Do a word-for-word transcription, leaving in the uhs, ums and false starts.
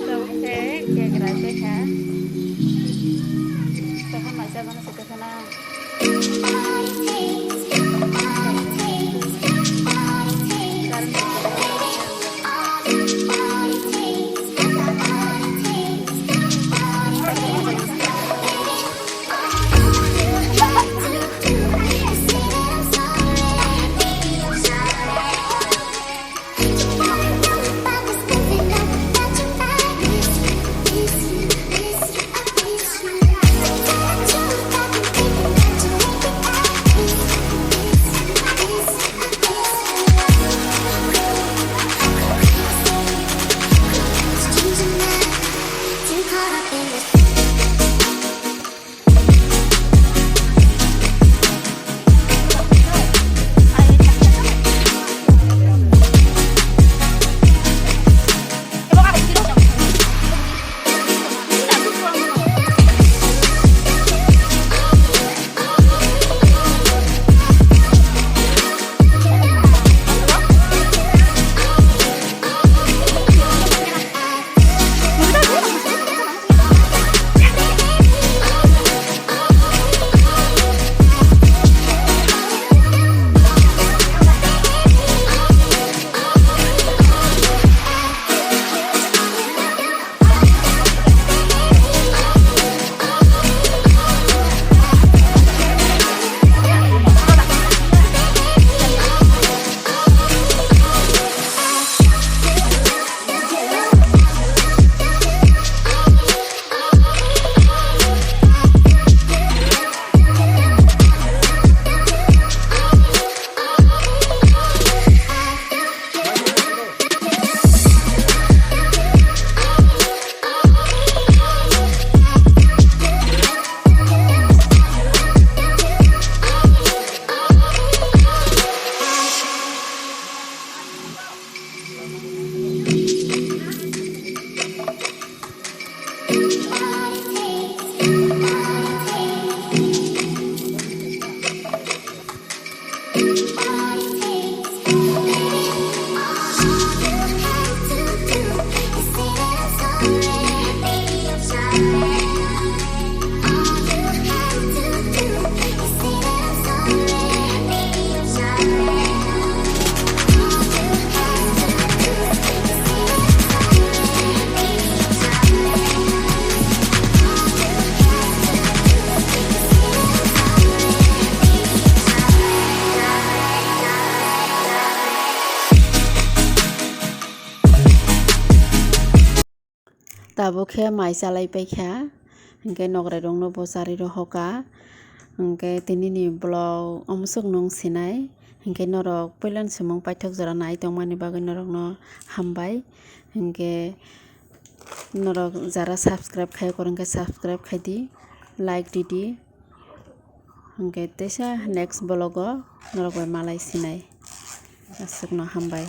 Tawkhe kegra tei kha. Tokha maisa bono se tokha na. Tabuk khe mai chalai paikha, hinkhe nokrai rokno bo charwi rohoka, hinkhe tinini vlog omo swk nung sinai, hinkhe norok puilani samung paithak jora nai tongmani bagwi norokno hambai, hinkhe norok jara subscribe khai kor hinkhe subscribe khaidi, like didi, hinkhe teisa next vlog o norok bai malai sinai, aswkno hambai.